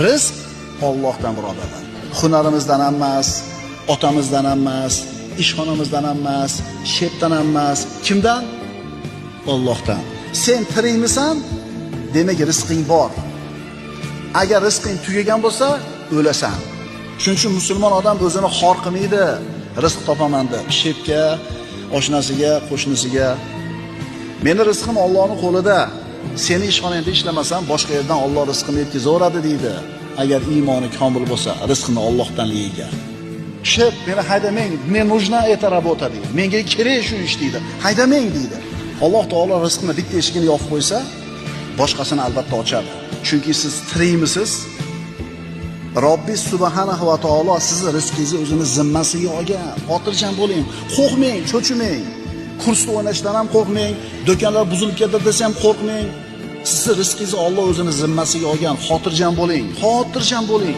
Rizq Allohdan, birodarlar. Hunarimizdan ham emas, otamizdan ham emas, ishxonamizdan ham emas, shepdan ham emas. Kimdan? Allohdan. Sen tirikmisan? Demak, rizqing bor. Agar rizqing tugagan bo'lsa, o'lasan. Shuning uchun musulmon odam o'zini xor qilmaydi. Rizq topaman deb shepga, oshnasiga, qo'shnisiga. Meni rizqim Allohning qo'lida. Seni ishxonangda ishlamasam, boshqa yerdan Alloh rizqimni yetkazaveradi deydi. Agar iymoni komil bo'lsa, rizqini Allohdanligiga. Shep, meni haydamang, мне нужна эта работа deydi. Menga kerak shu ish deydi. Haydamang deydi. Alloh taolo rizqni bitta eshigini yopib qo'ysa, boshqasini albatta ochadi. Chunki siz tirikmisiz? Robbi subhanahu va taolo sizni rizqingizni o'zini zimmasiga olgan. Xotirjam bo'ling, qo'rqmang, cho'chimang. Kursda o'ynashdan ham qo'rqmang, do'konlar buzilib ketadi desa ham qo'rqmang. Sizni rizqingizni Alloh o'zini zimmasiga olgan. Xotirjam bo'ling, xotirjam bo'ling.